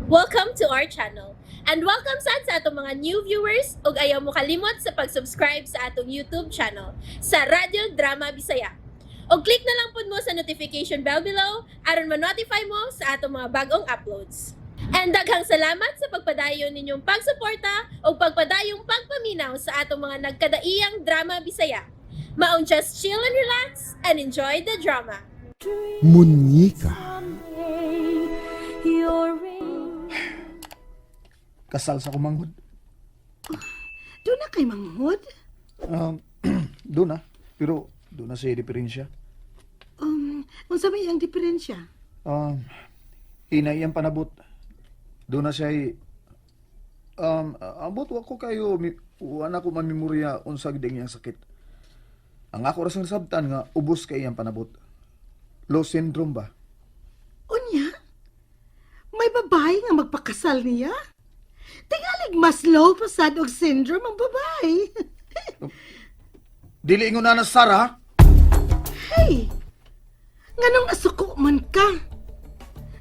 Welcome to our channel. And welcome sad sa atong mga new viewers ug ayaw mo kalimot sa pag-subscribe sa atong YouTube channel sa Radyo Drama Bisaya. Og click na lang pud mo sa notification bell below aron ma-notify mo sa atong mga bagong uploads. And daghang salamat sa pagpadayon ninyong pagsuporta ug pagpadayong pagpaminaw sa atong mga nagkadaiyang drama Bisaya. Maong just chill and relax and enjoy the drama. Munyika. Kasal sa kumanghod. Doon na kay manghod? Doon na. Pero doon na siya diferensya. Unsa may iyang diferensya? Inay ang panabot. Doon na siya abot wa ko kayo wa na ko mamemorya unsa gid ang iyang sakit. Ang ako ra sang nasabtan nga ubos kay iyang panabot. Low syndrome ba? Unya? May babae nga magpakasal niya? Tingalig mas low pasad og syndrome ang babae. Dili ingon na na Sarah, ha? Hey! Nganong nasuko man ka?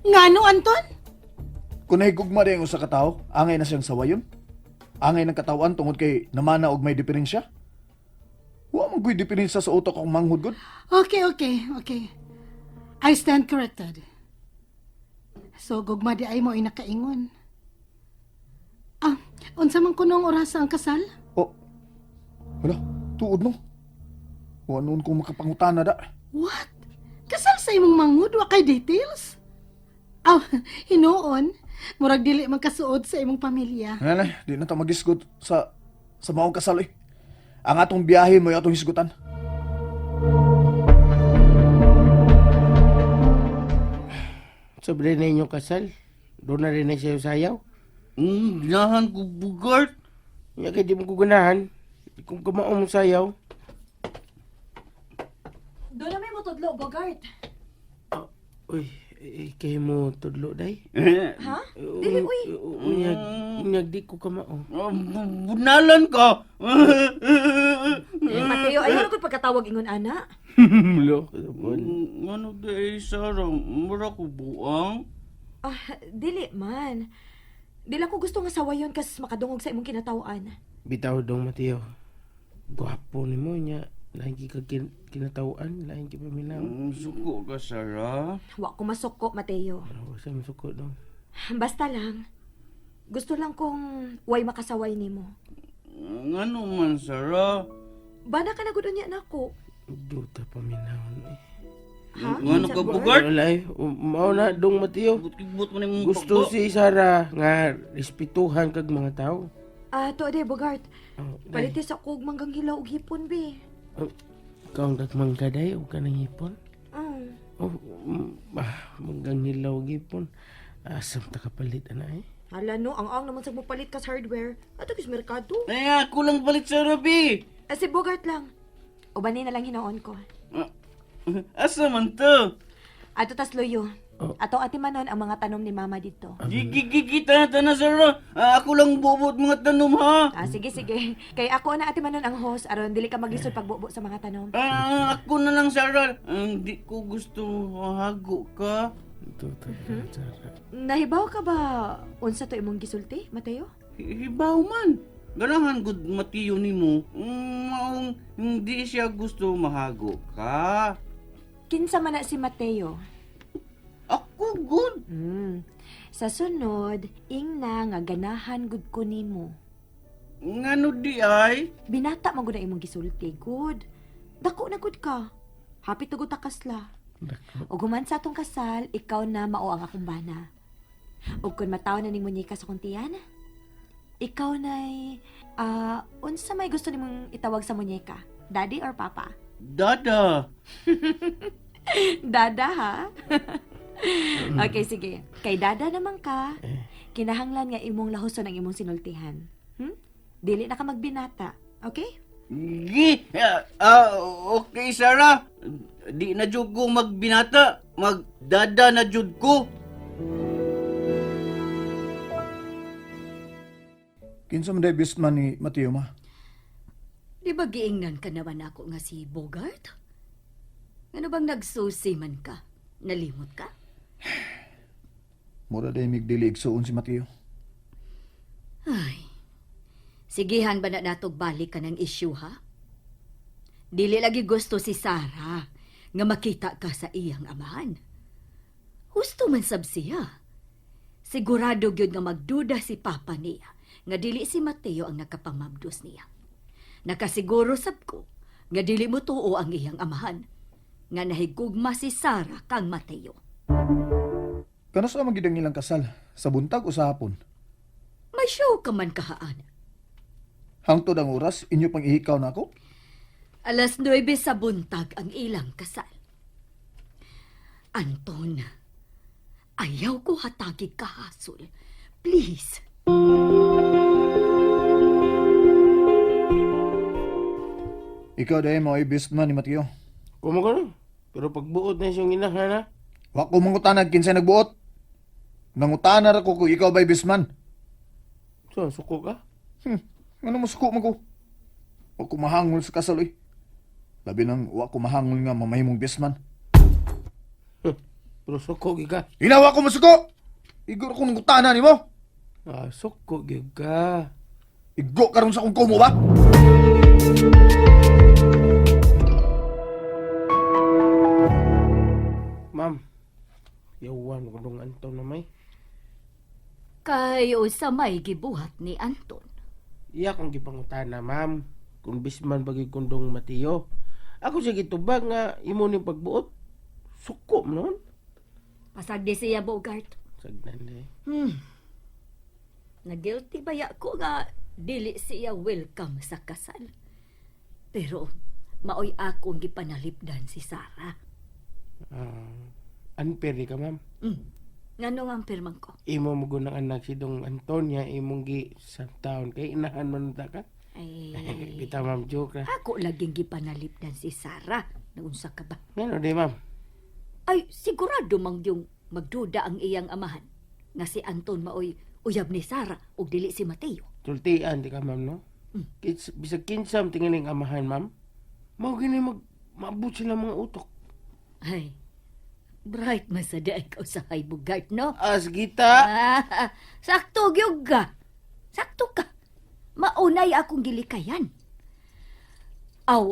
Ngano, Anton? Kung nahigugma rin ang usa ka tawo, angay na siyang sawayon. Angay ng katawan tungod kay namana og may diferensya. Wa man ko'y diferensya sa utok akong manghod gud. Okay. I stand corrected. So, gugma di ay mo inakaingon. Ah, unsa man kunong orasa ang kasal? Oh. Wala, tuod no. Wa noon ko makapangutana da. What? Kasal sa imong manghud wa kay details? Aw, hinuon. Murag dili man kasuod sa imong pamilya. Nanay, di na ta magisgot sa maong kasal eh. Ang atong biyahe mo atong hisgutan. Sobre na inyong kasal. Doon na rin na siya sayaw. Ganahan ko bugart. Nga kay di mo ko ganahan. Di ko kamao mo sayaw. Doon na may motudlo, Bogart. Uy, eh, kay mo tudlo day. Ha? Dili, uy. Unyag, unyag di ko kamao. Bunalan ka. Mateo, ayaw na ko'y pagkatawag ingon, ana. Lo, sabon. Ano di ay Sarah, mura ko buang. Ah, dili man. Di lang ko gusto nga sawayon kas makadungog sa imong kinatawan. Bitaw dong Mateo. Gwapo ni mo niya. Lain ka kinatawan, lain ka paminaw. Suko ka, Sarah. Wa ko masuko, Mateo. Ano sa masuko dong. Basta lang. Gusto lang kong way makasaway nimo. Ngano man, Sarah? Bana ka na gud unya nako. Duta paminaw eh. Ha? Ngano ka bugart? Wala eh. Mao na dong Mateo. But mo nimong Gusto si Sarah nga respetuhan kag mga tao. Ah, to de Bogart. Oh, day. Palitis ako og manggang hilaw og hipon be. Oh, ikaw ang nagmangga day o ka ng hipon? Oh, manggang hilaw gipon. Asam ta kapalit ana eh. Hala no, ang naman sa mopalit kas hardware. Ato kis merkado. Ay, ako lang palit, Sarah, bi. Ah, si Bogart lang. Ubanin na lang hinoon ko. Ah, Asa man to? Ato tas loyo. Oh. Ato ati manon ang mga tanom ni mama dito. Gigi, tana, tana, Sarah. Ah, ako lang bubot mga tanom, ha? Ah, sige, sige. Kay ako na ati manon ang host aron dili ka maglisod pagbubo sa mga tanom. Ah, ako na lang, Sarah. Hindi ko gusto hago ka. Duta Sarah. Nahibaw ka ba unsa to imong gisulti, Mateo? Hibaw man. Ganahan gud Mateo nimo. Maong hindi siya gusto mahago ka. Kinsa man na si Mateo? Ako good. Sa sunod, ingna nga ganahan gud ko nimo. Ngano di ay? Binata man gud na imong gisulti, good. Dako na gud ka. Hapit na gud ta kasla. Dako. Ug human sa atong kasal, ikaw na mao ang akong bana. Ug kun mataw na ning munyika sa akong tiyan, ikaw na'y, unsa may gusto nimong itawag sa munyeka? Daddy or papa? Dada. Dada, ha? Okay, sige. Kay Dada naman ka, kinahanglan nga imong lahuson ang imong sinultihan. Dili na ka magbinata, okay? Gi. Okay, Sarah. Di na jud ko magbinata. Magdada na jud ko. Kinsa man day best man ni Mateo ma? Di ba giingnan ka naman ako nga si Bogart? Ano bang nagsusi man ka? Nalimot ka? Mura day mig dili igsuon si Mateo. Ay, sigihan ba na natog balik ka ng issue, ha? Dili lagi gusto si Sarah nga makita ka sa iyang amahan. Husto man sab siya. Sigurado gyud nga magduda si papa niya nga dili si Mateo ang nakapamabdos niya. Nakasiguro sab ko nga dili mo tuo ang iyang amahan nga nahigugma si Sarah kang Mateo. Kanus ang gid ang ilang kasal? Sa buntag o sa hapon? May show ka man kahaan. Hangtod ang oras, inyo pang ihikaw na ako? 9:00 sa buntag ang ilang kasal. Anton, ayaw ko hatagi kahasol. Please. Ikaw dahil mo ay best man ni Mateo. Kumo ka no? Pero pagbuot na siyang inahan ha. Wa ko mangutanag kinsay nagbuot. Nangutana ra ko kung ikaw ba'y best man. So, suko ka? Ano mo suko man ko? Wa ko mahangol sa kasal oy. Labi nang wa ko mahangol nga mamahimong best man. Huh, pero suko gyud ka. Inawa ko masuko! Igor ko nangutana nimo. Ah, suko gyud ka. Igo karon sa akong kumo ba? Ma'am, yawan ko dong Anton na may. Kay usa may gibuhat ni Anton. Iya kong gipangutana, ma'am. Kung bisman bagay kundong Mateo. Ako siya gitubag nga imo ning pagbuot. Suko man nun. Pasagdi siya, Bogart. Sagdan di. Nagilty baya ko nga dili siya welcome sa kasal. Pero maoy akong gipanalipdan si Sarah. Ah, unfair di ka, ma'am. Ngano nga ang pirmang ko? Imo mo ng anak si dong Antonia, imong gi sa taon kay inahan man ta ka. Ay, Kita ma'am joke ra. ako laging gipanalipdan si Sarah. Naunsa ka ba? Ngano di, ma'am? Ay, sigurado mang yung magduda ang iyang amahan. Nga si Anton maoy uyab ni Sarah ug dili si Mateo. Sultian di ka, ma'am, no? Kits, bisag kinsam tingaling amahan, ma'am. Mao gini mag maabot sila mga utok. Ay, bright man sa daig ka usahay Bugart, no? As gita. Ah, sakto gyud ka. Sakto ka. Maunay akong gilikayan. Aw,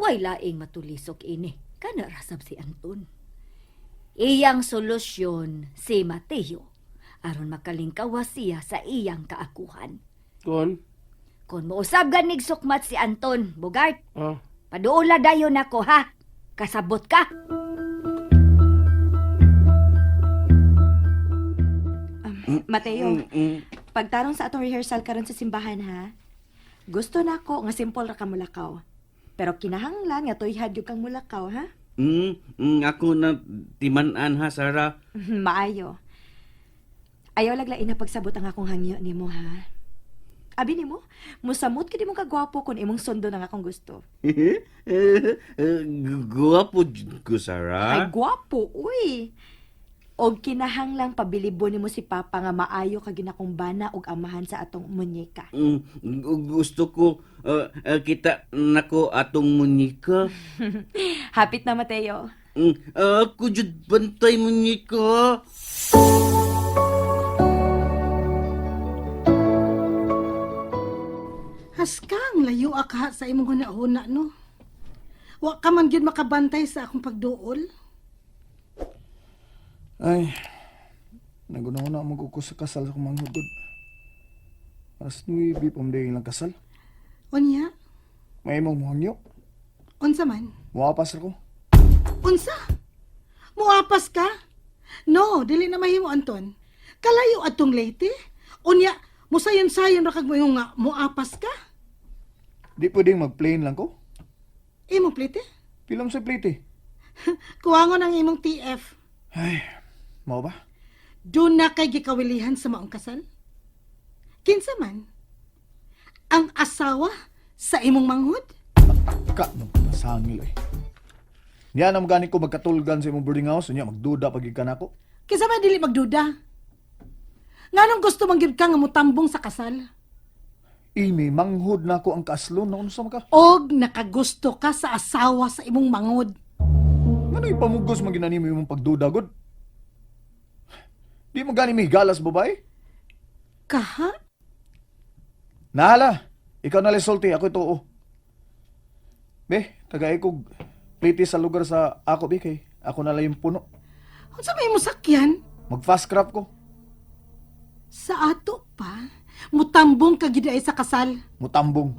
way laing matulisok ini. Kana rasab si Anton. Iyang solusyon si Mateo aron makalingkawas siya sa iyang kaakuhan. Kon. Kung mousab ganig sukmat si Anton, Bugart, Oh. paduola dayon ako ha. Kasabot ka. Mateo, pagtarong sa atong rehearsal karon sa simbahan ha. Gusto na ako nga simple ra ka mulakaw. Pero kinahanglan nga tuyhad gyud kang mulakaw ha. Ako na timan-an ha, Sarah. Maayo. Ayaw laglain na pagsabot ang akong hangyo nimo ha. Abi nimo, musamot kid imong kagwapo kun imong sundo ang akong gusto. Guwapo jud ko, Ay Sarah. gwapo, uy. Og kinahanglang pabilibo nimo si Papa nga maayo ka ginakumbana og amahan sa atong munyeka. Gusto ko kita nako atong munyika. Hapit na Mateo. Ako jud bantay munyika. Haskang layo ka sa imong hunahuna no. Wa ka man gyud makabantay sa akong pagduol. Ay, naguna-una mo ko sa kasal sa akong manghud. 9:00 pa man ilang kasal. Unya, May imong muhangyo. unsa man? Muapas ra ko. Unsa? Muapas ka? No, dili na mahimo Anton. Kalayo atong Leyte. Unya, musayon-sayon ra kag moingon nga muapas ka. Di pwedeng mag-plane lang ko. Imong plite? Pilam sa plate eh. Kuwangon ang imong TF. Ay, mao ba? Doon na kay gikawilihan sa maong kasal? Kinsa man? Ang asawa sa imong manghud? Ka, nagpasangil eh. Niya na gani ko magkatulgan sa imong boarding house, niya magduda pag ka nako. Kinsa man dili magduda? Nganong gusto man gyud ka nga motambong sa kasal? Imi, manghud na ako ang kaaslon na unsa man ka. Og nakagusto ka sa asawa sa imong manghud. Ngano ipamugos man ginani mo imong pagduda gud? Di mo gani may galas, babae. Kaha? Nahala, ikaw na lang sulti, ako ituo. Be, tagay kog pliti sa lugar sa ako, be, kay ako na lang yung puno. Unsa may mo sakyan? Mag fast crap ko. Sa ato pa? Mutambong ka gid ay sa kasal. Mutambong.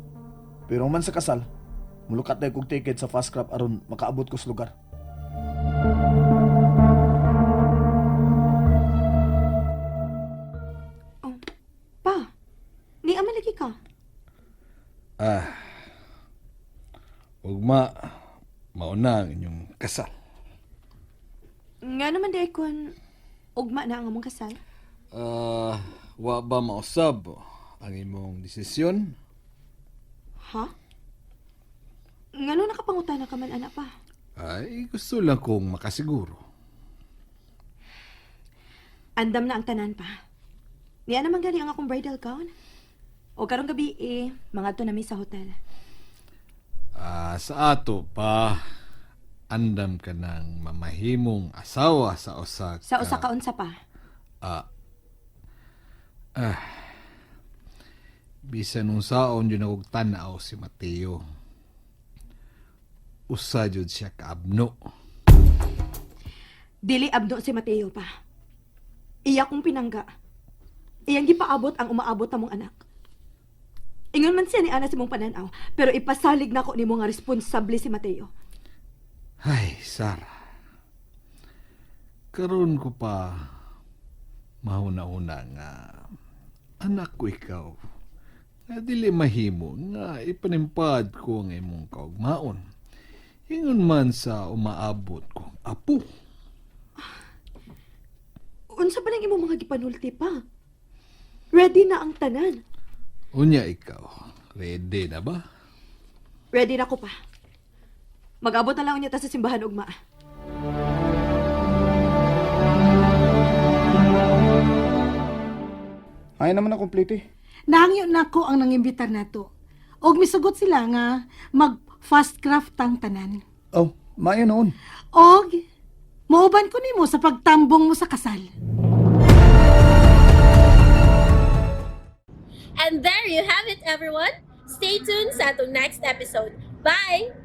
Pero man sa kasal, mulukat na kog ticket sa fast crap aron makaabot ko sa lugar. Pa, ni ama lagi ka. Ah, ugma, mauna ang inyong kasal. Nga naman di ay kun ugma na ang among kasal. Ah, wa ba mausab ang imong desisyon? Ha? Ngano nakapangutana ka man anak pa? Ay, gusto lang kong makasiguro. Andam na ang tanan pa. Niya naman gani ang akong bridal gown. O karong gabi eh, mga to nami sa hotel. Ah, sa ato pa, andam ka ng mamahimong asawa sa usa Sa usa ka unsa pa. Ah, ah, bisan unsaon jud akong tan-aw si Mateo. Usa jud siya kaabno. Dili abdo si Mateo pa. Iya kong pinangga. Iyang gipaabot ang umaabot na mong anak. Ingon man siya ni Ana sa mong pananaw, pero ipasalig nako nimo nga responsable si Mateo. Ay, Sarah. Karon ko pa mahuna-huna nga anak ko ikaw. Nga dili mahimo nga ipanimpad ko ang imong kaugmaon. Ingon man sa umaabot kong apo. Unsa ba nang imong mga gipanulti pa? Ready na ang tanan. Unya ikaw, ready na ba? Ready na ko pa. Mag-abot na lang unya ta sa simbahan ugma. Ay naman na komplete. Nangyo nako ang nangimbitar nato. Og misugot sila nga mag fast craft ang tanan. Oh, maayo noon. Og mauban ko nimo sa pagtambong mo sa kasal. And there you have it, everyone. Stay tuned sa atong next episode. Bye!